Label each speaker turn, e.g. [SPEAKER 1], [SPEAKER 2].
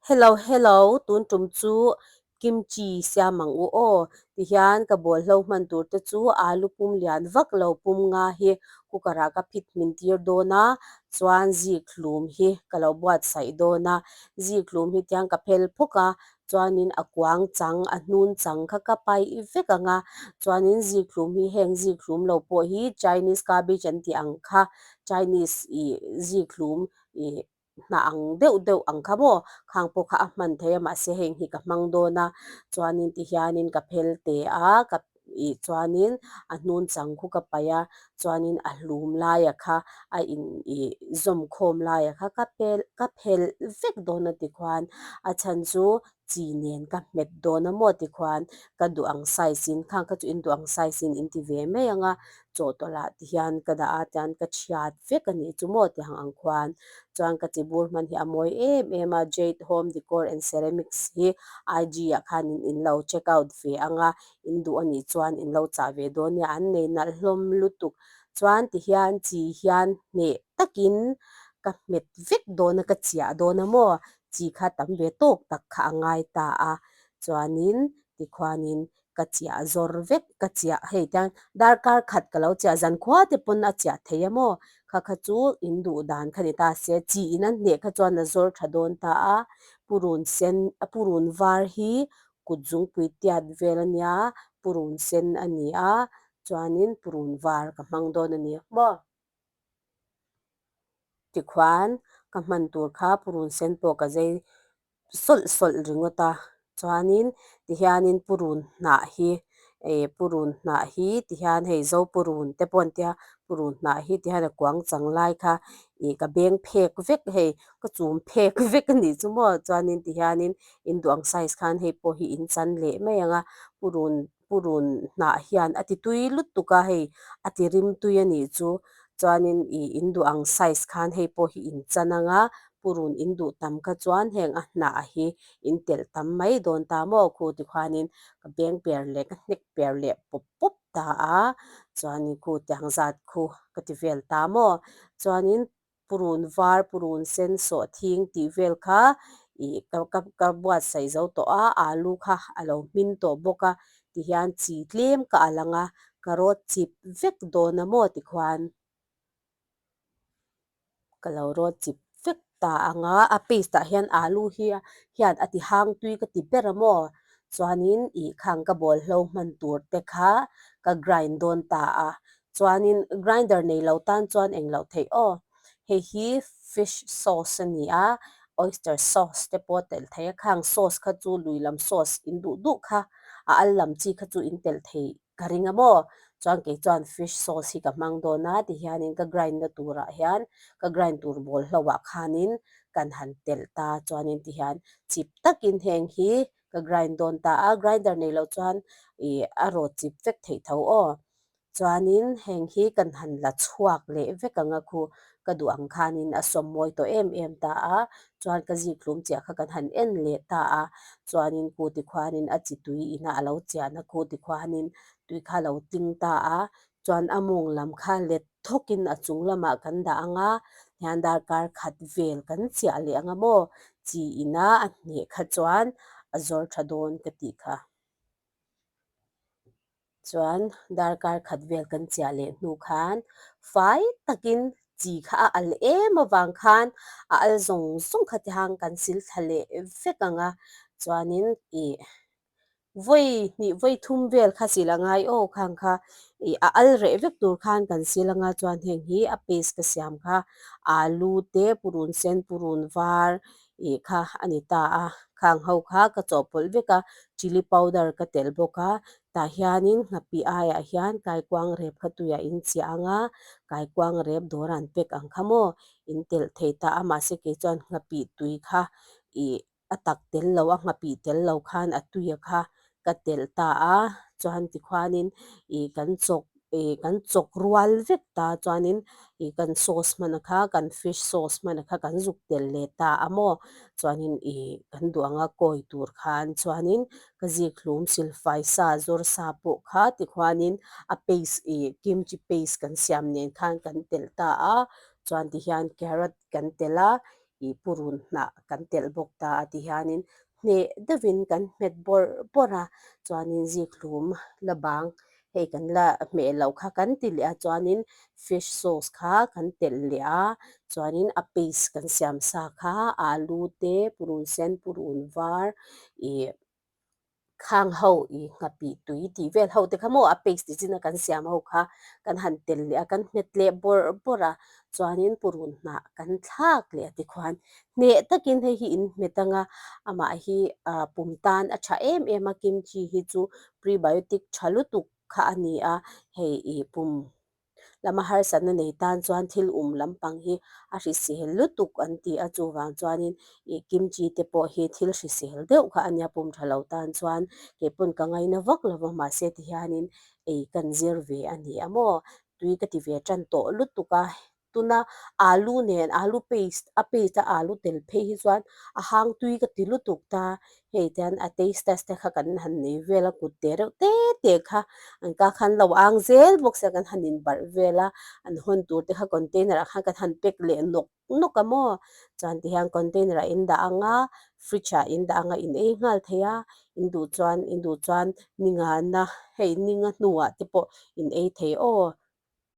[SPEAKER 1] Hello hello, tun tum chu kimchi siam ang u aw. Tihian ka bawlhlo hman tur te chu alu pum lian vak lo pum nga hi cooker ah ka phit hmin tir dawn a, chuan zik hlum hi ka lo buatsaih dawn a. Zik hlum hi tiang ka phel phawk a, chuanin a kuang chang a hnun chang kha ka paih vek ang a, chuanin zik hlum hi heng zik hlum lo pawh hi Chinese cabbage an tih ang kha Chinese ih zik hlum ih hnah ang deuh deuh ang kha maw khang pawh kha a hman theih a mahse heng hi ka hmang dawn a chuanin tihianin ka phel teh a ka ih chuanin a hnun chang khu ka paih a chuanin a hlum laia kha a in ih zawm khawm laia kha ka pel ka phelh vek dawn a tikhuan a chhan chu chi nen ka hmet dawn a maw tikhuan ka duh ang size in khang kha chu in duh ang size in in ti ve mai ang a chawhtawlh ah ti hian ka dah a tian ka chhiat vek a nih chu maw tih ang khuan chuan ka chi bur hman hi a mawi em em a Jade Home Decor and Ceramics hi IG ah khan in in lo check out ve ang a in duh a nih chuan in lo chah ve dawn nia an nei nalh hlawm lutuk chuan ti hian chi hian hneh takin ka hmet vek dawn a ka chiah dawn a maw chi kha tam ve tawk tak kha a ngai ta a chuanin tikhuanin ka chiah zawr vek ka chiah hei tiang darkar khat ka lo chiah zan khua te pawn a chiah thei a maw kha kha chu in duh dan kha ni ta se chi in a hneh kha chuan a zawr tha dawn ta a purun sen a purun var hi kut zungpui tiat vel a nia purun sen a ni a chuanin purun var ka hmang dawn a ni maw. Tikhuan ka hman tur kha purun sen pawh ka zei sawlh sawlh ringawt a chuanin tihianin purun hnah hi eh purun hnah hi tihian hei zo purun te pawh an tia purun hnah hi tihian a kuang chang lai kha ih ka beng phek vek hei ka chum phek vek a nih chu maw chuanin tihianin in duh ang size khan hei pawh hi in chan leh mai ang a purun purun hnah hian a ti tui lutuk a hei a ti rim tui a nih chu chuanin ih in duh ang size khan hei pawh hi in chan ang a purun in duh tam kha chuan heng a hnah hi in telh tam mai dawn ta maw khu tikhuanin ka beng per leh ka hnek per leh pawp pawp ta a chuanin khu tiang zat khu ka ti vel ta maw chuanin purun var purun sen sawh thing tih vel kha ih ka ka ka buatsaih zo tawh a alu kha a lo hmin tawh bawk a tihian chi tlem ka a lang a ka rawt chip vek dawn a maw tikhuan ka lo rawt chip vek ta ang a a paste ah hian alu hi hian a ti hang tui ka ti ber a maw chuanin ih khang ka bawlhlo hman tur te kha ka grind dawn ta a Chuanin grinder nei lo tan chuan eng loh theih aw. Hei hi fish sauce a ni a, oyster sauce te pawh a telh thei a, khang sauce kha chu lui lam sauce in duh duh kha a al lam chi kha chu in telh thei ka ring a maw. Chuan kei chuan fish sauce hi ka hmang dawn a, tihianin ka grind na turah hian ka grind tur bawl hlauhah khanin kan han telh ta chuanin tihian chip takin heng hi ka grind dawn ta a, grinder nei loh chuan ih a rawt chip vek theih tho aw. Chuanin heng hi kan han la chhuak leh vek ang a khu ka duh ang khanin a sawm mawi tawh em em ta a, chuan ka zik hlum chiah kha kan han en leh ta a, chuanin khu tikhuanin a chi tui ina a lo chiahna khu tikhuanin tui kha a lo tling ta a, chuan a mawng lam kha let thawkin a chung lamah kan dah ang a, hian darkar khat vel kan chiah leh ang a maw, chi ina a hneh kha chuan a zawr tha dawn ka tih kha. Chuan darkar khat vel kan chiah leh hnu khan fai takin chi kha a al em avang khan a al zawng zawng kha tihang kan sil thla leh vek ang a, chuanin ih vawi hnih vawi thum vel kha sil a ngai aw khang kha ih a al reh vek tur khan kan sil anga chuan heng hi a paste ka siam kha alu te purun sen purun var ih kha a ni ta a, khang ho kha ka chawhpawlh vek a, chilli powder ka telh bawk a, tah hianin nghapih aiah hian kaikuang rep kha tuiah in chiah ang a, kaikuang rep dawr an pack ang kha maw in telh thei ta a, mahse kei chuan nghapih tui kha ih a tak tel lo a, nghapih tel lo khan a tuia kha ka telh ta a, chuan tikhuanin ih kan chawk ih kan chawk rual vek ta chuanin ih kan sauce hman a kha kan fish sauce hman a kha kan zuk tel leh ta a maw chuanin ih kan duh anga kawi tur khan chuanin ka zik hlum silfai sa zawr sa pawh kha tikhuanin a paste ih kimchi paste kan siam nen khan kan telh ta a chuan tihian carrot kan telh a. Ih purun hnah kan telh bawk ta a ti hianin hneh deuhin kan hmet bawrh bawrh a, chuanin zikhlum la bang hei kan la hmeh loh kha kan ti leh a, chuanin fish sauce kha kan telh leh a, chuanin a paste kan siam sa kha alu te purun sen purun var ih Khang ho i nghapih tui tih vel ho te kha maw a paste ti chin a kan siam ho kha kan han tel leh a kan nghet leh bawrh bawrh a chuanin purun hnah kan thlak leh a tikhuan hneh takin hei hi in hmet anga amah hi ah pum tan a tha em em a kimchi hi chu prebiotic tha lutuk kha a ni a hei i pum Lama harsatna nei tan chuan thil um lampang hi a hrisel lutuk an ti a, chuvang chuanin ih kimchi te pawh hi thil hrisel deuh kha a nia pum tha lo tan chuan kei pawn ka ngaina vak lo va mahse tihianin ei kan zir ve a ni a maw tui ka ti ve tan tawh lutuk a. Tuna alu nen alu paste a paste a alu tel phei hi chuan a hang tui ka ti lutuk ta hei tian a taste test te kha kan han nei vel a kut te reuh te te kha an ka khan lo ang zel bawk sia kan han inbarh vel a an hawn tur te kha container ah khan kan han pack leh nawk nawk a maw chuan tihian container ah in dah ang a fridge ah in dah ang a in ei nghal thei a in duh chuan in duh chuan ni ngana hei ninga hnuah te pawh in ei thei aw.